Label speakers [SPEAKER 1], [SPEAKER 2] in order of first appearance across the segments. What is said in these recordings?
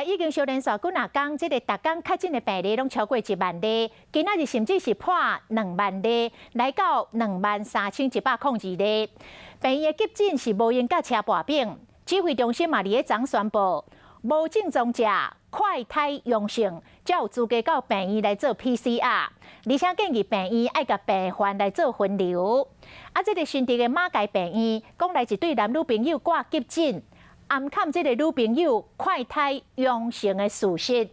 [SPEAKER 1] 外，已經小連續幾若工，這個逐工確診的病例攏超過1萬例，今仔日甚至是破2萬例，來到23,102例。病院的急診是無閒佮車跋反，指揮中心嘛佇咧昨宣布，無症狀者快篩陽性，才有資格到病院來做 PCR，而且建議病院愛共病患來做分流。啊，這個新竹的馬偕病院講來一對男女朋友掛急診，掩崁這個女朋友快篩陽性的事實，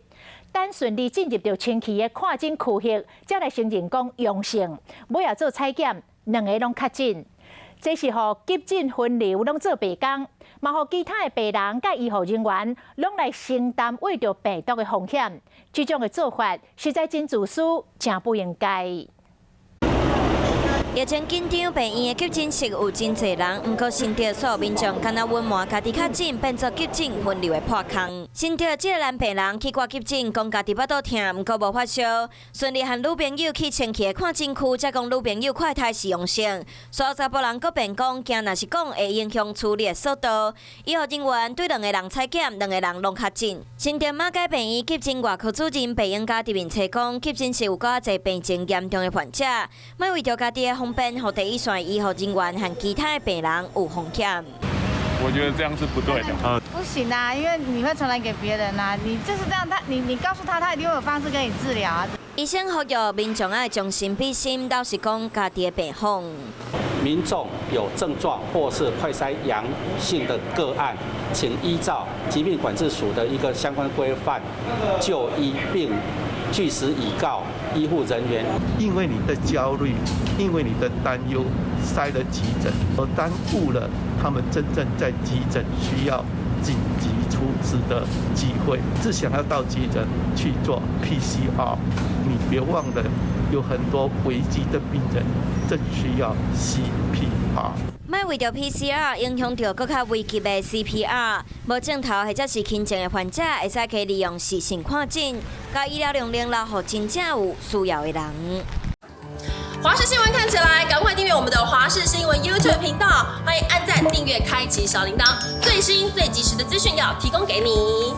[SPEAKER 1] 等順利進入著清氣的看診區域，才來承認講陽性，尾仔做採檢，兩个攏確診。這是予急診分流攏做白工，嘛予其他的病人佮醫護人員攏來承擔秽著病毒的風險。這種的做法實在真自私，誠不應該。
[SPEAKER 2] 疫情緊張，病院的急診室有真濟人，毋過新竹所有民眾敢若隱瞞家己確診，變做急診分流的破空。新竹這个男病人去掛急診，講家己腹肚疼，毋過無發燒，順利和女朋友去清氣的看診區，才講女朋友快篩是陽性。所有查埔人閣辯講，驚若是講會影響處理的速度。醫護人員對兩个人採檢，兩个人攏確診。新竹馬偕病院急診外科主任白英嘉佇面冊講，急診室有閣較濟病情嚴重的患者，莫為著家己的方便，予第一線醫護人員和其他的病人有風險。
[SPEAKER 3] 我覺得這樣是不對的。
[SPEAKER 4] 不行啊，因為你會傳染給別人啊。你就是這樣，他你告訴他，他一定會有方式跟你治療啊。
[SPEAKER 2] 醫生呼籲民眾愛將心比心，老實講家己的病況。
[SPEAKER 5] 民眾有症狀或是快篩陽性的個案，請依照疾病管制署的一個相關規範就醫，並據實以告醫護人員。
[SPEAKER 6] 因為你的焦慮，因為你的擔憂，塞了急診，而耽誤了他們真正在急診需要緊急處置的機會。只想要到急診去做 PCR，你別忘了有很多危急的病人正需要 CPR。
[SPEAKER 2] 莫為著 PCR 影響著閣較危急的 CPR，無症頭或者是輕症的患者，會使可以利用視訊看診，共醫療量能留予真正有需要的人。
[SPEAKER 7] 華視新聞看起來，趕快訂閱我們的華視新聞 YouTube 頻道，歡迎按讚、訂閱、開啟小鈴鐺，最新最及時的資訊要提供給你。